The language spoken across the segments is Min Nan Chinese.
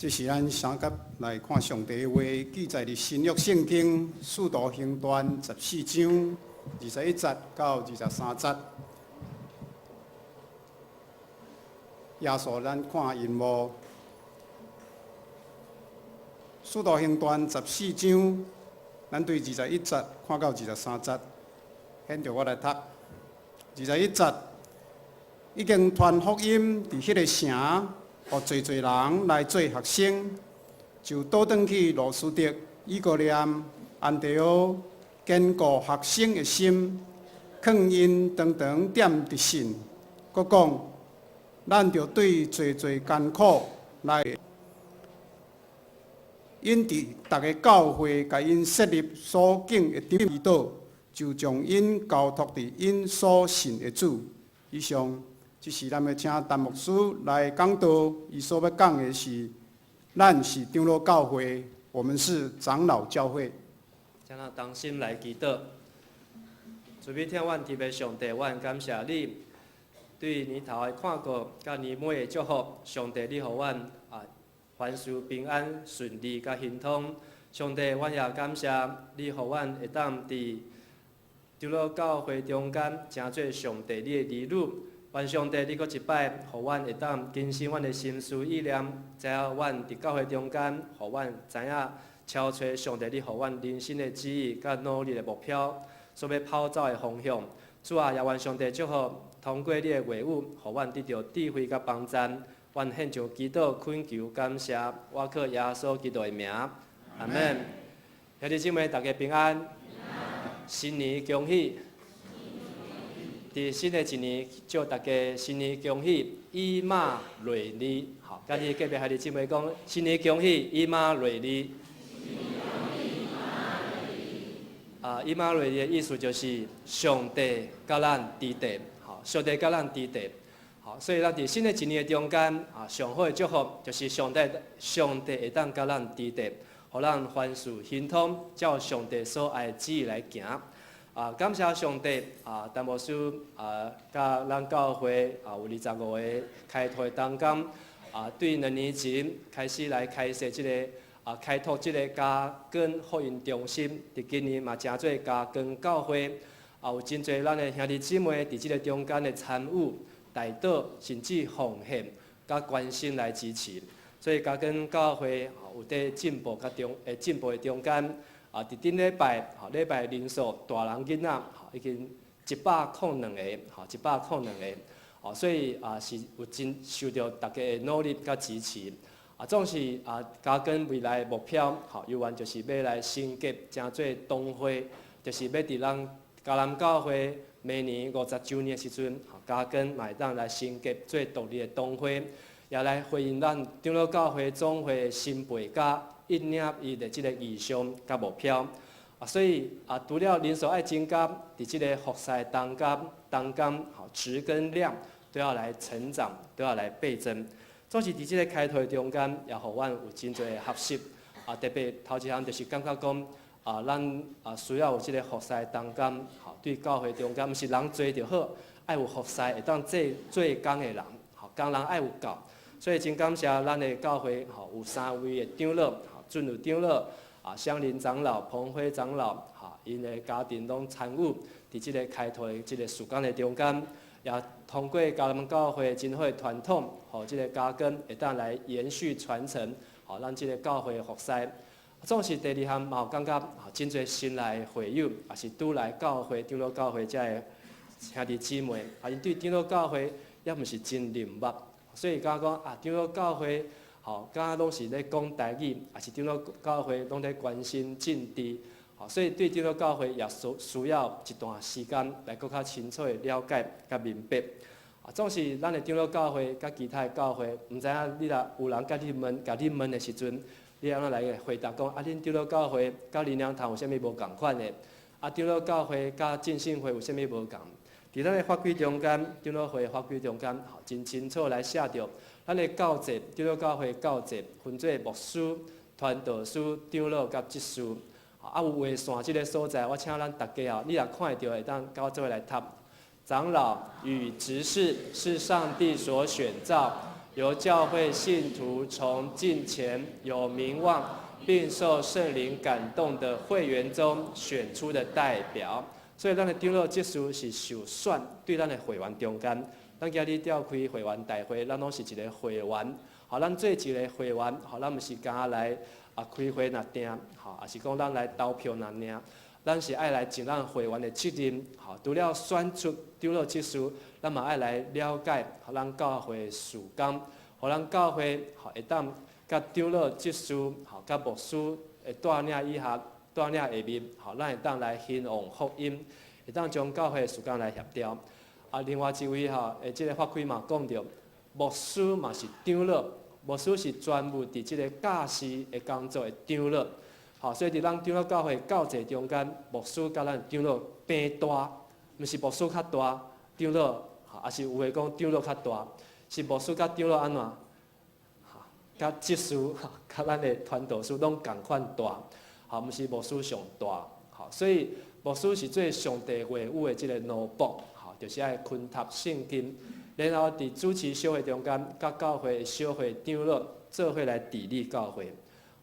這是咱相佮來看上帝的話，記載佇新約聖經使徒行傳十四章二十一節到二十三節。耶穌，咱看螢幕。使徒行傳十四章，咱對二十一節看到二十三節。現在我來讀二十一節，已經傳福音佇彼個城，予濟濟人來做學生，就倒轉去路司得、以哥念、安提阿，堅固學生的心，勸𪜶常常踮佇信，閣講，咱著對濟濟艱苦來，𪜶佇逐个教會共𪜶設立所敬的長老，就將𪜶交託佇𪜶所信的主。以上，這是咱欲請陳牧師來講道，伊所欲講的是，咱是長老教會，我們是長老教會。請咱同心來祈禱。慈悲疼阮天父上帝，阮感謝你對年頭的看顧，佮年尾的祝福。上帝，你予阮啊，凡事平安順利佮亨通。上帝，阮也感謝你，予阮會當佇長老教會中間，成做上帝你的兒女。願上帝，你閣一擺，予阮會當更新阮的心思意念，知影阮佇教會中間，予阮知影超出上帝你予阮人生的旨意，佮努力的目標，所欲跑走的方向。主啊，也願上帝祝福，通過你的話語，予阮得著智慧佮幫贊。阮獻上祈禱、懇求、感謝，我靠耶穌基督的名，阿門。兄弟姊妹，大家平安，新年恭喜！佇新的一年，祝大家新年恭喜，以馬內利。好，佮你隔壁兄弟姊妹講，新年恭喜，以馬內利。啊，以馬內利的意思就是上帝佮咱佇佇，好，上帝佮咱佇佇，好，所以咱佇新的一年的中間，啊，上好的祝福就是上帝，上帝會當佮咱佇佇，予咱凡事亨通，照上帝所愛的旨意來行。啊，感謝上帝！啊，陳牧師啊，佮咱教會啊，有25個開拓的同工啊，對2年前開始來開設這個啊，開拓這個嘉根福音中心。佇今年嘛，成做嘉根教會啊，有真濟咱的兄弟姊妹佇這個中間的參與、代禱，甚至奉獻、佮關心來支持。所以嘉根教會啊，有佇進步佮中，會進步的中間。啊！佇頂禮拜，吼禮拜人數大人囡仔，吼已經102個，吼102個，哦，所以啊是有真受著大家的努力佮支持。啊，總是啊，嘉根未來的目標，吼猶原就是欲來升級，成做堂會，就是欲佇咱迦南教會明年50週年的時陣，吼嘉根嘛會當來升級做獨立的堂會，也來回應咱長老教會總會的新輩佮引領伊的這个異象佮目標，啊，所以啊，除了人數愛增加，佇這个服侍當間，當間，吼質跟量都要來成長，都要來倍增。總是佇這个開拓中間，也予阮有真濟的學習。啊，特別頭一項就是感覺講，啊，咱啊需要有這个服侍同工，吼，對教會中間，毋是人濟就好，愛有服侍會當做做工的人，吼，工人愛有夠。所以真感謝咱的教會，吼，有三位的長老。尊儒長老啊，香林長老、彭輝長老，哈，𪜶的家庭攏參與佇這个開拓的這个事工的中間，也通過迦南教會真好的傳統，予這个嘉根會當來延續傳承，予咱這个教會的服侍。總是第二項嘛有感覺，真濟新來的會友，也是拄來教會長老教會遮的兄弟姊妹，啊，𪜶對長老教會也毋是真認捌，所以感覺講啊，長老教會。吼，敢若攏是咧講台語，抑是長老教會攏咧關心政治，吼，所以對長老教會也需要一段時間來閣較清楚的了解佮明白。啊，總是咱的長老教會佮其他的教會，毋知影你若有人共你問，共你問的時陣，你按怎來回答講？啊，恁長老教會佮靈糧堂有啥物無仝款的？啊，長老教會佮浸信會有啥物無仝？佇咱的法規中間，長老會法規中間，吼，真清楚來寫著。咱的教職，長老教會教職分做牧師、傳道師、長老佮執事。啊，有畫線這个所在，我請咱大家哦，你若看會著會當佮我做伙來讀。長老與執事是上帝所選召，由教會信徒從敬虔、有名望並受聖靈感動的會員中選出的代表。所以，咱的長老執事是受選對咱的會員中間。咱今日召開會員大會，咱攏是一个會員。好，咱做一个會員，好，咱毋是干來開會爾定，吼，抑是講咱來投票爾爾。咱是愛來盡咱會員的責任，吼，除了選出長老執事，咱嘛愛來了解，予咱教會事工，予咱教會吼會當佮長老執事，吼，佮牧師的帶領以下，帶領下面，吼，咱會當來興旺福音，會當將教會事工來協調。另外一位吼，這个法規嘛講著，牧師嘛是長老，牧師是專門佇這个教示的工作的長老。吼，所以佇咱長老教會教制中間，牧師佮咱長老平大，毋是牧師較大，長老，吼，抑是有的講長老較大，是牧師佮長老按怎？吼，佮執事，佮咱的傳道師攏仝款大，吼，毋是牧師上大，吼，所以牧師是做上帝話語的這个奴僕，吼，就是愛熏讀聖經，然後佇主持小會中間，佮教會的小會長老做伙來治理教會。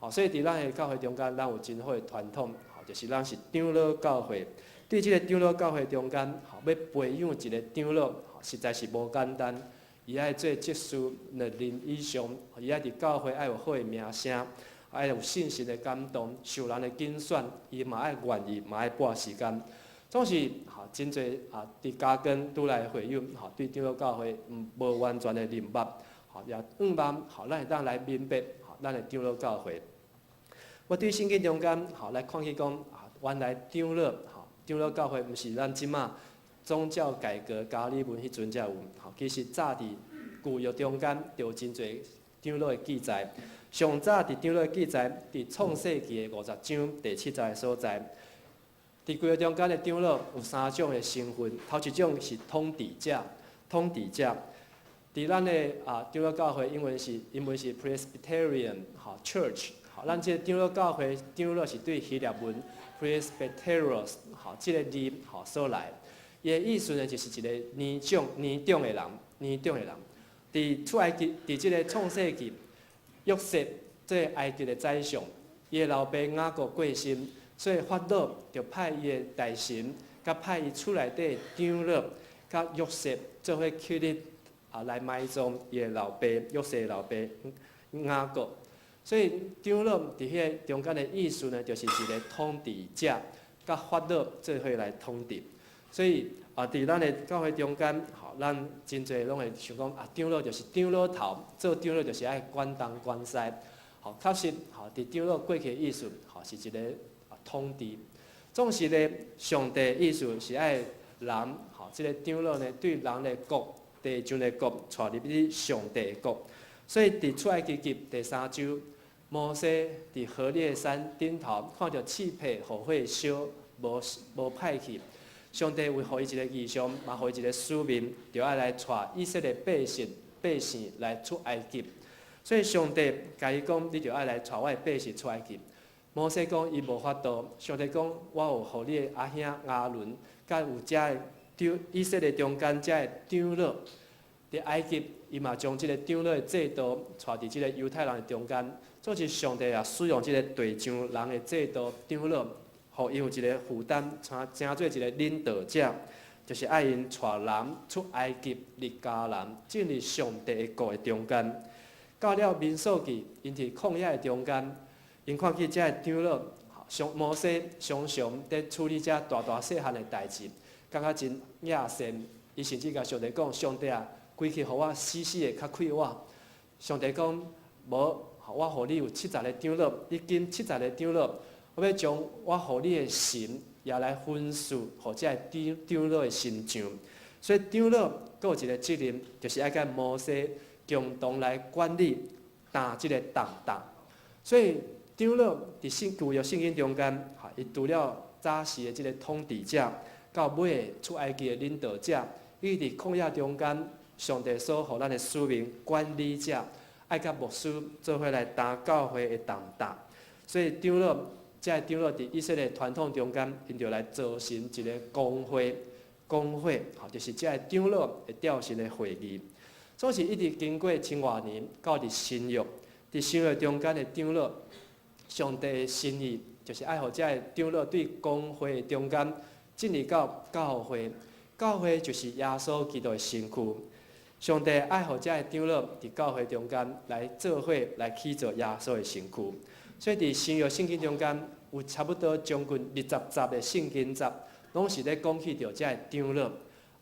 吼，所以佇咱的教會中間，咱有真好的傳統，吼，就是咱是長老教會。對這个長老教會中間，吼，欲培養一个長老，實在是無簡單。伊愛做執事兩任以上，伊愛佇教會愛有好的名聲，愛有信心的感動，受人的揀選，伊嘛愛願意，嘛愛撥時間。總是吼真濟佇嘉根拄來會友，吼對長老教會無完全的認捌，吼也向望吼咱會當來明白，吼咱的長老教會。我對聖經中間吼來看見講原來長老吼長老教會毋是咱這馬宗教改革加爾文彼陣才有，吼其實早佇舊約中間就有真濟長老的記載。上早佇長老的記載，佇創世記的50章第7節的所在。佇舊約中間的長老有三種的身份，頭一種是統治者，統治者。佇咱的長老教會，英文是 Presbyterian 吼 Church，吼，咱這个長老教會長老是對希臘文 Presbyteros 吼這个字吼所來。伊的意思呢，就是一个年長年長的人，年長的人。佇出埃及，佇這个創世記，約瑟做埃及的宰相，伊的老爸雅各過身，所以法老就派伊的大臣，佮派伊厝內底長老，佮約瑟做伙去咧來埋葬伊的老爸約瑟的老爸雅各。所以長老佇彼个中間的意思呢，就是一个統治者，佮法老做伙來統治。所以佇咱的教會中間，吼，咱真濟攏會想講長老就是長老頭，做長老就是愛管東管西。吼，確實，吼，佇長老過去的意思，吼，是一个統治。總是呢，上帝意思是愛人，吼，這个長老呢，對人的國、地上的國，帶入去上帝的國。所以佇出埃及記第三章，摩西佇何烈山頂頭看著刺皮予火燒，無無歹去。上帝為予伊一个異象，嘛予伊一个使命，就愛來帶以色列百姓百姓來出埃及。所以上帝共伊講，你就愛來帶我的百姓出埃及。摩西講伊無法度，上帝講我有予你的阿兄亞倫，佮有遮的長以色列中間遮的長老，佇埃及，伊嘛將這个長老的制度帶佇這个猶太人的中間，總是上帝也使用這个地上人的制度長老，予𪜶有一个負擔，成做一个領導者，就是愛𪜶帶人出埃及入迦南，進入上帝的國的中間。到了民數記，𪜶佇曠野的中間，𪜶看見遮的長老，上摩西常常佇處理遮大大細漢的代誌，感覺真厭世。伊甚至共上帝講：上帝啊，規氣予我死死的較快活。上帝講：無，我予你有七十个長老，你揀七十个長老，我欲將我予你的神也來分賜予這个長長老的身上。所以長老閣有一个責任，就是愛佮摩西共同來管理擔這个重擔。所以長老佇聖舊約聖經中間，哈，伊除了早時的這个統治者，到尾出埃及的領導者，伊佇曠野中間，上帝所予咱的使命管理者，愛佮牧師做伙來擔教會的重擔。所以長老，這个長老佇以色列傳統中間，𪜶就來組成一个公會，公會，吼，就是這个長老會召成的會議。總是一直經過千外年到佇新約，佇新約中間的長老，上帝的心意就是愛予這个長老對公會中間進入到教會，教會就是耶穌基督的身軀。上帝愛予這个長老佇教會中間來做伙來起造耶穌的身軀。所以佇新約聖經中間有差不多將近20節的聖經節，攏是咧講起著這个長老。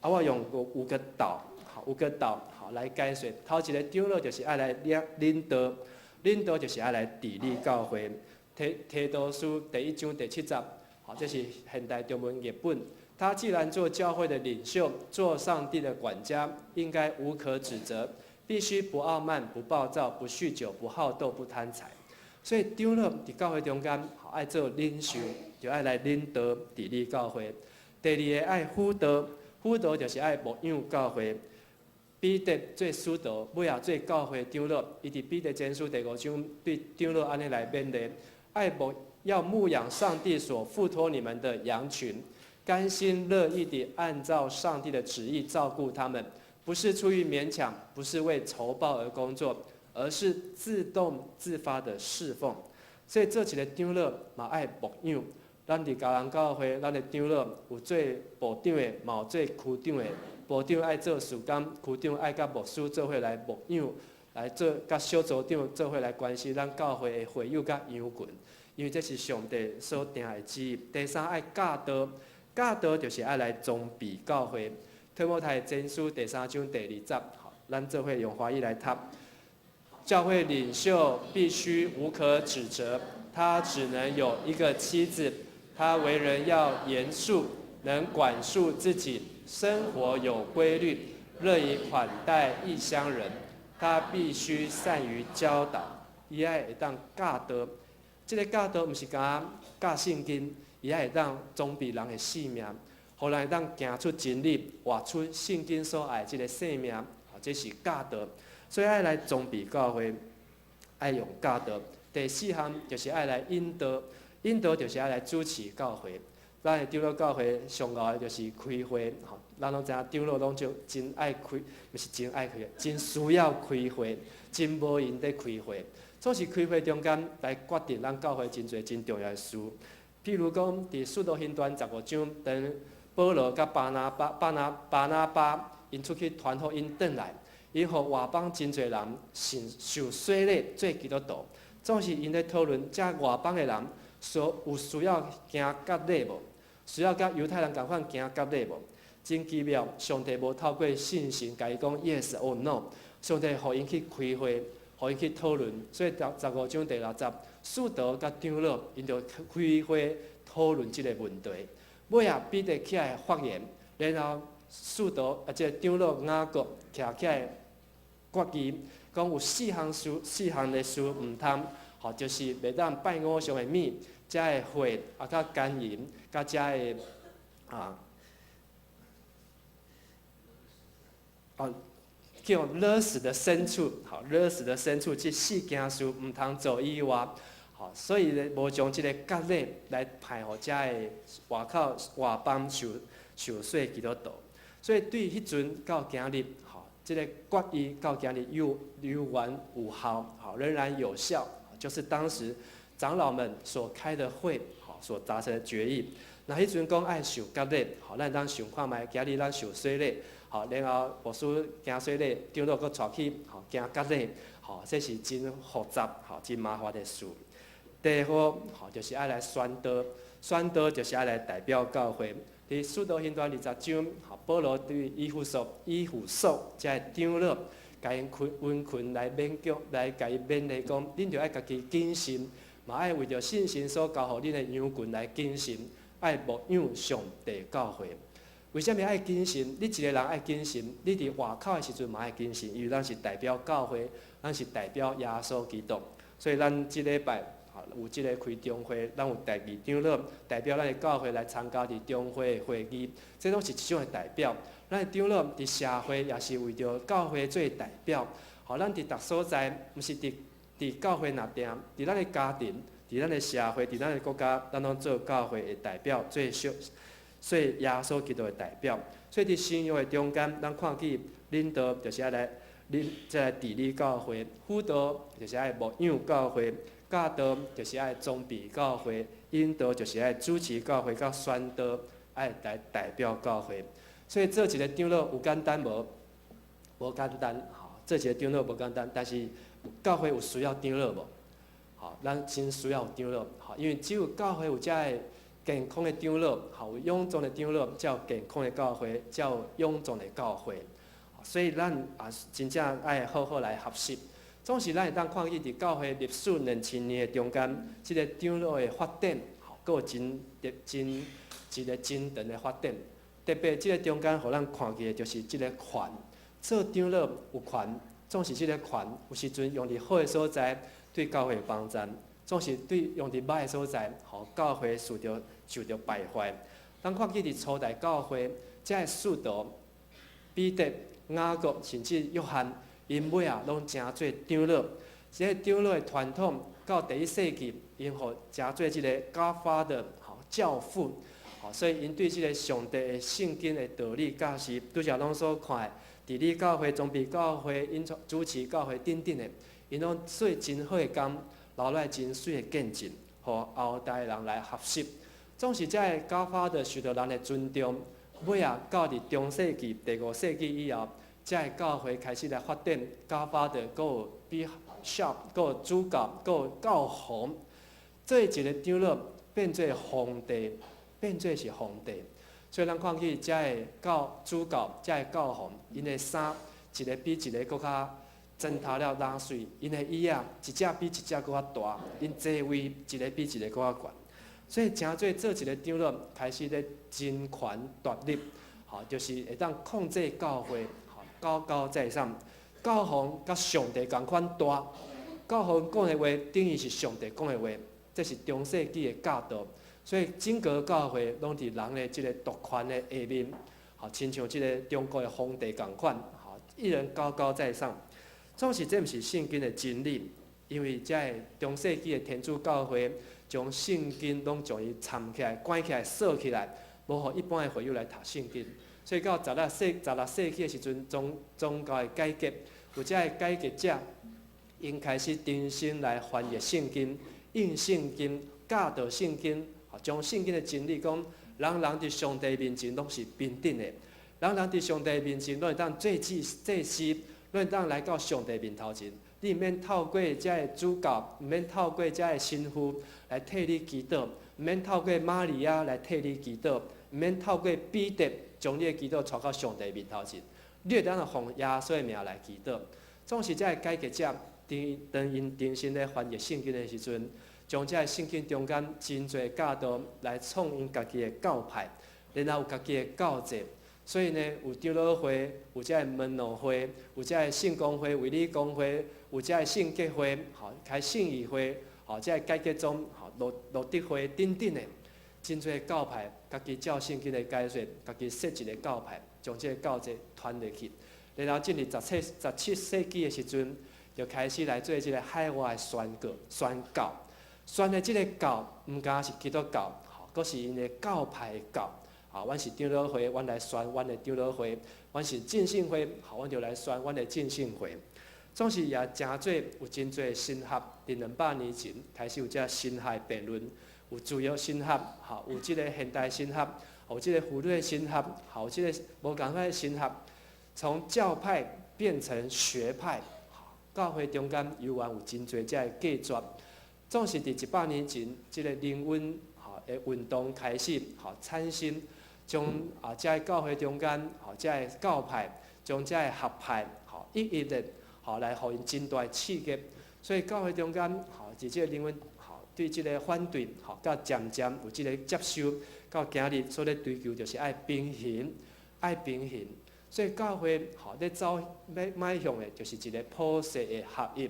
啊，我用五個導，吼，五個導，吼來解說。頭一個長老就是愛來領領導，領導就是愛來治理教會。提多書第一章第七節，吼，這是現代中文譯本。他既然做教會的領袖，做上帝的管家，應該無可指責，必須不傲慢、不暴躁、不酗酒、不好鬥、不貪財。所以長老佇教會中間，愛做領袖，就愛來領導治理教會。第二个愛輔導，輔導就是愛牧養教會。彼得做使徒，尾後做教會長老，伊佇彼得前書第五章對長老按呢來勉勵，愛牧要牧養上帝所付託你們的羊群，甘心樂意地按照上帝的旨意照顧他們，不是出於勉強，不是為酬報而工作，而是自動自發的侍奉。所以做一個長老嘛愛牧養。咱佇家人教會，咱的長老有做部長的，嘛有做區長的。部長愛做事工，區長愛佮牧師做伙來牧養，來做佮小組長做伙來關心咱教會的會友佮羊群，因為這是上帝所定的旨意。第三愛教導，教導就是愛來裝備教會。提摩太前書第三章第二節，咱做伙用華語來讀。教會領袖必須無可指責，他只能有一個妻子，他為人要嚴肅，能管束自己，生活有規律，樂於款待異鄉人。他必須善於教導，伊愛會當教導。這个教導毋是干焦教聖經，伊愛會當裝備人的性命，予人會當行出真理，活出聖經所愛這个生命。這是教導。所以愛來裝備教會，愛用教導。第四項就是愛來引導，引導就是愛來主持教會。咱的長老教會上𠢕的就是開會，吼，咱攏知影長老攏就真愛開，毋是真愛開，真需要開會，真無閒佇開會。總是開會中間來決定咱教會真濟真重要的事。譬如講，佇使徒行傳15章，當保羅佮巴拿巴、巴拿巴拿巴𪜶出去傳福音轉來，𪜶予外邦真濟人信受洗禮做基督徒。總是𪜶咧討論，遮外邦的人所有需要行割禮無？需要佮猶太人仝款行割禮無？真奇妙，上帝無透過信神共伊講 yes or no，上帝予𪜶去開會，予𪜶去討論。所以十五章第六節，使徒佮長老𪜶就開會討論這个問題。尾仔彼得起來發言，然後使徒啊，這个長老雅各徛起來決議，講有四項事，四項的事毋通，吼，就是袂當拜偶像的物，遮的血啊，佮姦淫，佮遮的啊，哦，叫勒死的牲畜，吼，勒死的牲畜，這四件事毋通做以外，吼，所以咧無將這个割禮來派予遮的外口外邦受洗基督徒，所以對彼陣到今日，吼，這个決議到今日猶猶原有效，吼，仍然有效，就是當時長老們所開的會，吼，所達成的決議。若彼陣講愛受割禮，吼，咱當想看覓，今日咱受洗禮，吼，然後牧師行洗禮，長老閣帶去，吼，行割禮，吼，這是真複雜，吼，真麻煩的事。第二，吼，就是愛來宣道，宣道就是愛來代表教會。佇使徒行傳20章，吼，保羅對以弗所、以弗所遮的長老，共𪜶溫群來勉強，來共伊勉勵講，恁著愛家己謹慎，嘛愛為著信神所交予恁的羊群來謹慎，愛牧養上帝教會。為啥物愛謹慎？你一個人愛謹慎，你佇外口的時陣嘛愛謹慎，因為咱是代表教會，咱是代表耶穌基督，所以咱這禮拜有這个開中會，咱有代議長老代表咱的教會來參加佇中會的會議，這攏是一種的代表。咱的長老佇社會也是為著教會做代表。吼，咱佇逐所在，毋是佇佇教會若定，佇咱的家庭，佇咱的社會，佇咱的國家，咱攏做教會的代表，做小做耶穌基督的代表。所以佇新約的中間，咱看見領導就是愛來恁再來治理教會，輔導就是愛牧養教會，教導就是愛裝備教會，引導就是愛主持教會，佮宣道愛來代表教會。所以做一個長老有簡單無？無簡單，吼，做一個長老無簡單，但是教會有需要長老無？吼，咱真需要有長老，吼，因為只有教會有遮个健康的長老，吼，有勇壯的長老，才有健康的教會，才有勇壯的教會。所以咱也真正愛好好來學習。總是咱會當看見佇教會歷史2000年的中間，這個長老的發展，吼，閣有真真一個真長的發展。特別這個中間，予咱看見的就是這個權。做長老有權，總是這個權有時陣用佇好的所在，對教會有幫助；總是對用佇歹的所在，予教會受著敗壞。咱看見佇初代教會，這个使徒彼得、雅各甚至約翰，𪜶尾仔攏成做長老。這個長老的傳統到第一世紀，𪜶予成做這个 Godfather 吼教父，吼，所以𪜶對這个上帝的聖經的道理教示，拄才攏所看的，治理教會、裝備教會、引主持教會等等的，𪜶攏做真好的工，留落真媠的見證，予後代人來學習。總是這个 Godfather 受著人的尊重，尾仔到佇中世紀、第五世紀以後，這个教會開始來發展，Godfather閣有 Bishop，閣有主教，閣有教皇，做一個長老變做皇帝，變做是皇帝。所以咱看見這个教主教、這个教皇，𪜶的衫一个比一个閣較針頭了拉媠，𪜶的椅仔一隻比一隻閣較大，𪜶座位一个比一个閣較懸。所以成做做一个長老，開始咧爭權奪利，吼，就是會當控制教會，吼，高高在上。教皇佮上帝仝款大，教皇講的話等於是上帝講的話，這是中世紀的教導。所以整個教會攏佇人的這个獨權的下面，吼，親像這个中國的皇帝仝款，吼，一人高高在上。總是這毋是聖經的真理，因為這个中世紀的天主教會將聖經攏將伊藏起來、關起來、鎖起來，無予一般的會友來讀聖經。所以到16世紀的時陣，宗教的改革，有這个改革者，𪜶開始重新來翻譯聖經、印聖經、教導聖經，將聖經的真理講，人人佇上帝面前攏是平等的，人人佇上帝面前攏會當做祭祭司，攏會當來到上帝面頭前。你毋免透過這个主教，毋免透過這个神父來替你祈禱，毋免透過瑪利亞來替你祈禱，毋免透過彼得將你的祈禱帶到上帝面頭前。你會當奉耶穌的名來祈禱。總是這个改革者，當𪜶重新咧翻譯聖經的時陣，將這个聖經中間真濟教導來創𪜶家己的教派，然後有家己的教制。所以呢，有長老會，有這个門諾會，有這个聖公會、衛理公會，有這个聖潔會，吼，開信義會，吼，這个改革宗，吼，路德會等等的，真濟教派，家己照聖經的解說，家己設一个教派，將這个教制傳入去。然後進入17世紀的時陣，就開始來做這个海外的宣告、宣教。宣的這个教，毋敢是基督教，吼，閣是𪜶的教派的教。啊，阮是長老會，阮來宣阮的長老會；阮是浸信會，好，阮就來宣阮的浸信會。總是也誠濟有真濟神學，佇200年前開始有這神學辯論，有自由神學，吼，有這个現代神學，有這个福瑞神學，有這个無仝款的神學，從教派變成學派，教會中間猶原有真濟這个隔絕。總是佇100年前，這个靈恩吼的運動開始，吼產生。將啊，這个教會中間，吼，這个教派，將這个學派，吼，一一的，吼，來予𪜶真大的刺激。所以教會中間，吼，佇這个靈恩，吼，對這个反對，吼，佮漸漸有這个接受，到今日所咧追求就是愛平衡，愛平衡。所以教會，吼，咧走欲邁向的，就是一个普世的合一。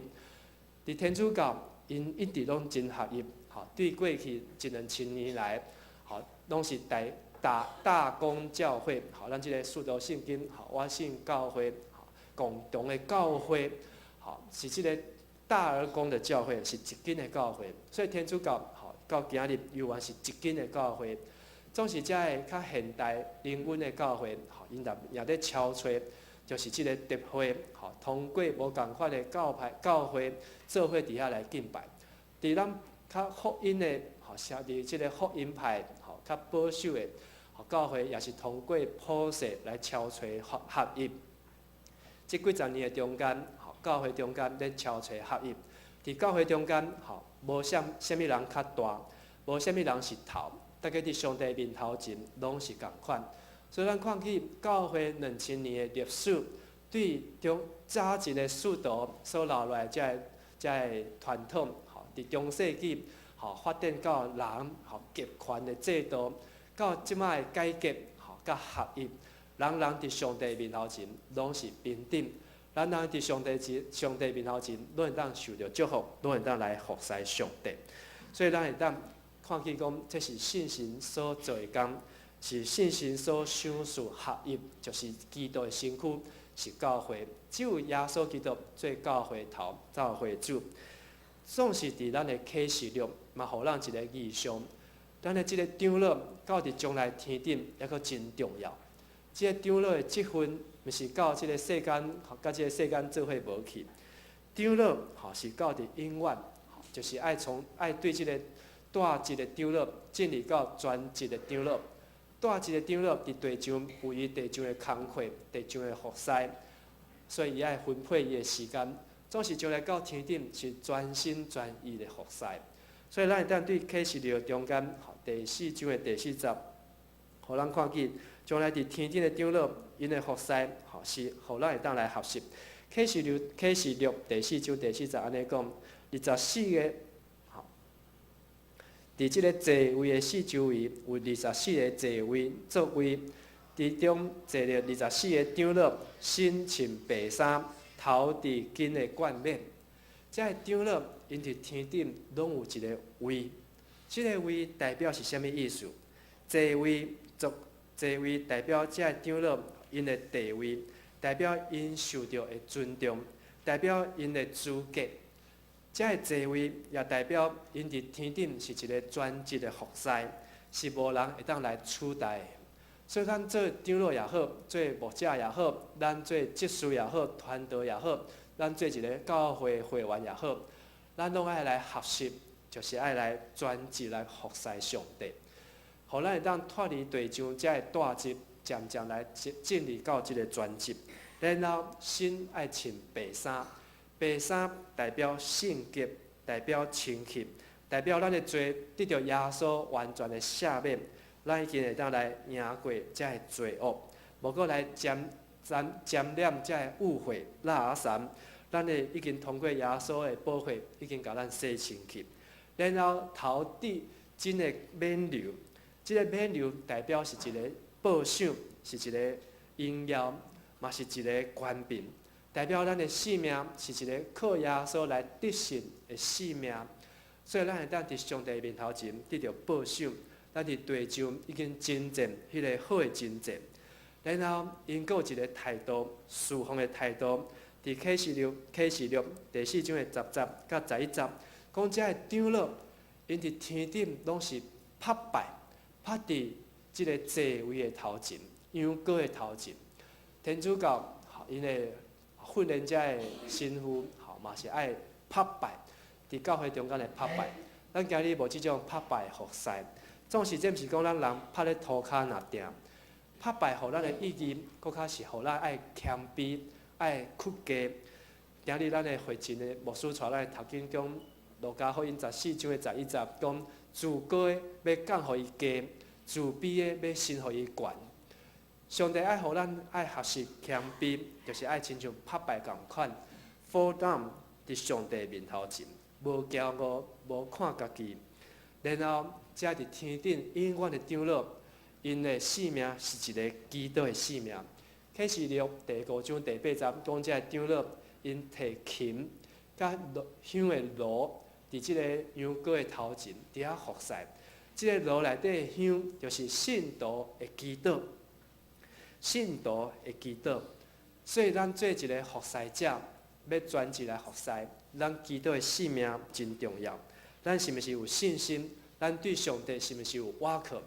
佇天主教，𪜶一直攏真合一，吼，對過去一兩千年來，吼，攏是大公教會，好，咱這个使徒信經，好，我信教會，好，共同的教會，好，是這个大而公的教會，是一間的教會，所以天主教，好，到今日猶原是一間的教會。總是這个較現代靈恩的教會，好，𪜶也咧敲揣。就是這个特會，吼，通過無仝款的教派教會做伙佇遐來敬拜。佇咱較福音的，吼，設佇這个福音派，吼，較保守的，吼，教會也是通過普世來敲揣合合一。這幾十年的中間，吼，教會中間咧敲揣合一。佇教會中間，吼，無啥啥物人較大，無啥物人是頭，大家佇上帝面頭前攏是仝款。所以咱看起教會2000年的歷史，對中早前的使徒所留落來這个傳統，吼，佇中世紀，吼，發展到人吼極權的制度，到這擺的改革，吼，佮合一，人人佇上帝面頭前攏是平等，人人佇上帝面頭前攏會當受著祝福，攏會當來服侍上帝。所以咱會當看見講，這是聖神所做的工。是聖神所賞賜合一，就是基督的身軀，是教會。只有耶穌基督做教會頭，教會主。總是佇咱的啟示錄，嘛，予咱一个異象。咱的這个長老到佇將來天頂，猶閣真重要。這个長老的職分，毋是到這个世間，佮這个世間做伙無去。長老吼是到佇永遠，就是愛從愛對這个帶職的長老進入到全職的長老。帶職的長老佇地上有伊地上的工課，地上的服侍，所以伊愛分配伊的時間，總是將來到天頂是全心全意的服侍。所以咱會當對啟示錄中間第四章的第四節，予咱看見將來佇天頂的長老𪜶的服侍，吼是予咱會當來學習。啟示錄第四章第四節按呢講，24個。佇這个座位的四周圍有24个座位座位，其中坐著二十四个長老，身穿白衫，頭戴金的冠冕。這个長老𪜶佇天頂攏有一个位，這个位代表是啥物意思？座位代表這个長老𪜶的地位，代表𪜶受著的尊重，代表𪜶的資格。這个座位也代表𪜶佇天頂是一个專職的服侍，是無人會當來取代的。所以咱做長老也好，做牧者也好，咱做執事也好，傳道也好，咱做一个教會會員也好，咱攏愛來學習，就是愛來專職來服侍上帝，予咱會當脫離地上這个帶職，漸漸來進入到這个全職。然後身愛穿白衫。白衫代表聖潔，代表清潔，代表咱的罪得著耶穌完全的赦免，咱已經會當來贏過這个罪惡，無閣來沾沾沾染這个污穢垃圾。咱的已經通過耶穌的寶血，已經共咱洗清氣。然後頭戴金的冕旒，這个冕旒代表是一个報賞，是一个榮耀，嘛是一个權柄。代表咱的性命是一个靠耶穌來得勝的性命，所以咱會當佇上帝面頭前得著報賞。咱佇地上已經征戰彼个好的征戰，然後𪜶閣有一个態度，侍奉的態度，佇啟示錄第四章的10節佮11節，講這个長老，𪜶佇天頂攏是拍拜，拍佇這个座位的頭前，羊羔的頭前。天主教，𪜶的訓練遮的神父，吼嘛是愛拍拜，佇教會中間來拍拜。咱今日無這種拍拜服侍，總是這毋是講咱人拍咧塗跤若定，拍拜予咱的意義，閣較是予咱愛謙卑、愛屈低。今日咱的會前的牧師帶咱讀經講，路加福音14章的11節，講自高的欲降予伊低，自卑的欲升予伊懸。上帝愛予咱愛學習謙卑，就是愛親像拍拜仝款，fall down 佇上帝面頭前，無驕傲，無看家己。然後，這佇天頂永遠的長老，𪜶的性命是一个祈禱的性命。啟示錄第五章第八節講，這个長老𪜶提琴佮香的爐，佇這个羊羔的頭前，佇遐服侍。這个爐內底的香，就是聖徒的祈禱。信徒的祈禱，所以咱做一个服侍者，欲專職來服侍，咱祈禱的性命真重要。咱是毋是有信心？咱對上帝是毋是有倚靠？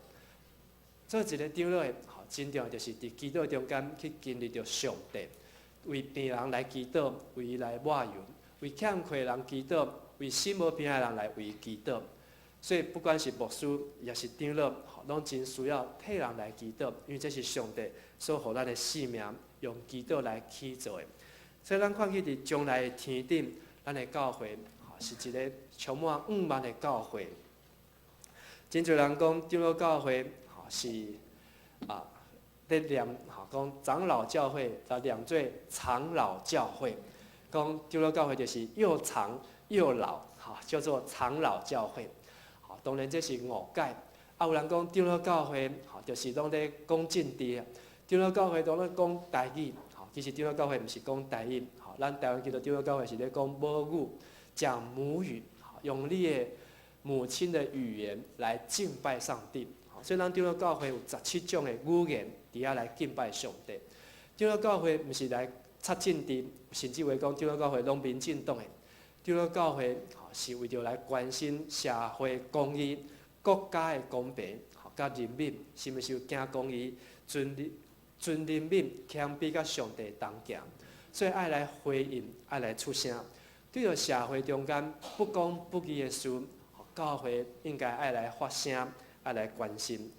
做一个長老的，真重要就是佇祈禱中間去經歷著上帝。為病人來祈禱，為伊來抹油；為欠缺人祈禱，為死無病的人來為伊祈禱。所以不管是牧師，抑是長老，攏真需要替人來祈禱，因為這是上帝所予咱的使命，用祈禱來起做的。所以咱看見佇將來的天頂，咱的教會是一个充滿向望的教會。真濟人講長老教會是啊，咧念吼講長老教會，就念做長老教會。講長老教會就是又長又老，吼叫做長老教會。當然這是誤解。啊，有人講長老教會，吼，就是攏咧講政治。長老教會攏咧講台語，吼，其實長老教會毋是講台語，吼，咱台灣基督長老教會是咧講母語，講母語，用你的母親的語言來敬拜上帝。所以咱長老教會有17種的語言，佇遐來敬拜上帝。長老教會毋是來插政治，甚至話講長老教會攏民進黨的。長老教會是為著來關心社會公義、國家的公平，佮人民是毋是有行公義、尊人民、謙卑佮上帝同行，所以愛來回應，愛來出聲。對著社會中間不公不義的事，教會應該愛來發聲，愛來關心。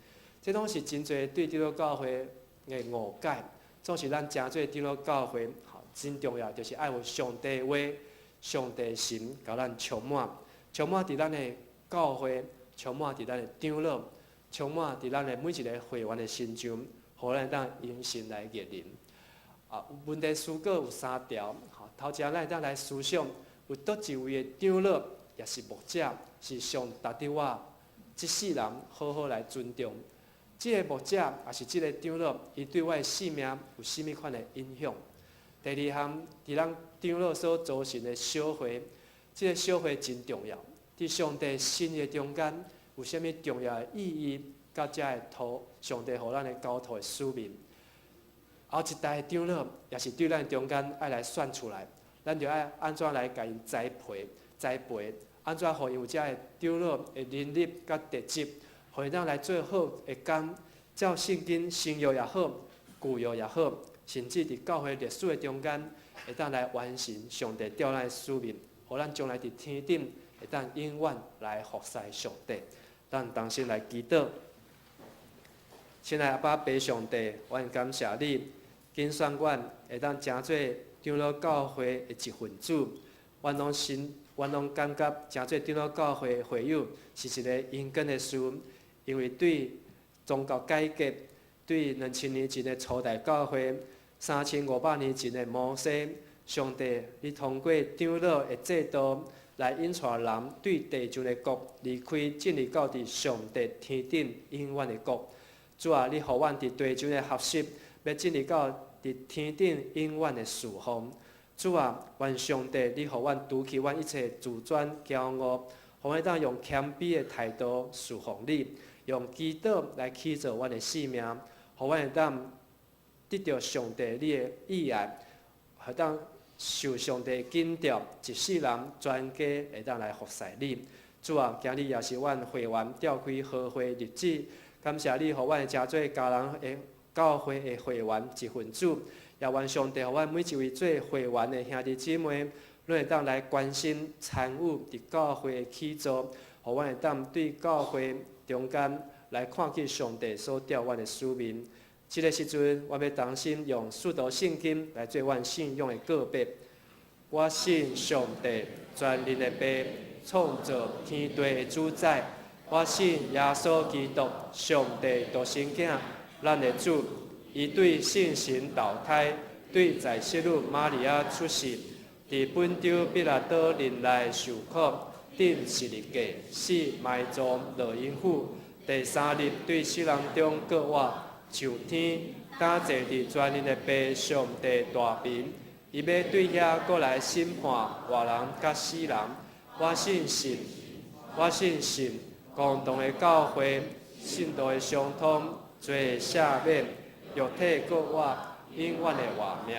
這攏是真濟對長老教會的誤解。總是咱成做長老教會，真重要，就是愛有上帝話、上帝神，共咱充滿，充滿佇咱的教會，充滿佇咱的長老，充滿佇咱的每一个會員的身上，予咱會當因信來逆人。啊，問題思考有三條，吼，頭一項咱會當來思想，有佗一位的長老，抑是牧者，是上值得我這世人好好來尊重。這个牧者，抑是這个長老，伊對我的生命有啥物款的影響？第二項，佇咱長老所組成的小會，這个小會真重要。佇上帝心意中間，有啥物重要的意義？佮遮的託上帝予咱的交託的使命。後一代的長老，也是對咱中間愛來選出來，咱就愛按怎來共𪜶栽培、栽培，按怎予𪜶有遮的長老的能力佮特質，予𪜶當來做好的工，照聖經新約也好，舊約也好，甚至佇教會歷史的中間，會當來完成上帝調咱的使命，予咱將來佇天頂會當永遠來服侍上帝。咱同心來祈禱。親愛阿爸父上帝，阮感謝你，揀選阮會當成做長老教會的一份子。阮攏心，阮攏感覺成做長老教會的會友是一个應該的事，因為對宗教改革，對2000年前的初代教會，3500年前的摩西，上帝，你通過長老的制度來引帶人對地上的國離開，進入到佇上帝天頂永遠的國。主啊，你予阮佇地上的學習，欲進入到佇天頂永遠的侍奉。主啊，願上帝你予阮除去阮一切自尊驕傲，予阮當用謙卑的態度侍奉你，用祈禱來起造阮的生命，予阮會當得著上帝你的意愛，會當受上帝緊調，一世人全家會當來服侍你。主啊，今日也是阮會員召開合會日子，感謝你，予阮會成做家人的教會的會員一份子，也願上帝予阮每一位做會員的兄弟姊妹，攏會當來關心參與佇教會的起造，予阮會當對教會中間來看見上帝所調阮的使命。這个時陣，我欲同心用使徒信經來做阮信仰的告白。我信上帝全能的父，創造天地的主宰。我信耶穌基督，上帝獨生囝，咱的主。伊對聖神投胎，對在聖女瑪利亞出世，佇本丟彼拉多任內受苦，釘十字架，死埋葬落陰府。第三日對死人中復活，上天，擔坐佇全能的父上帝大爿。伊欲對遐閣來審判活人佮死人。我信神，我信神，共同的教會，聖徒的相通，罪赦免，肉體復活，永遠的活命。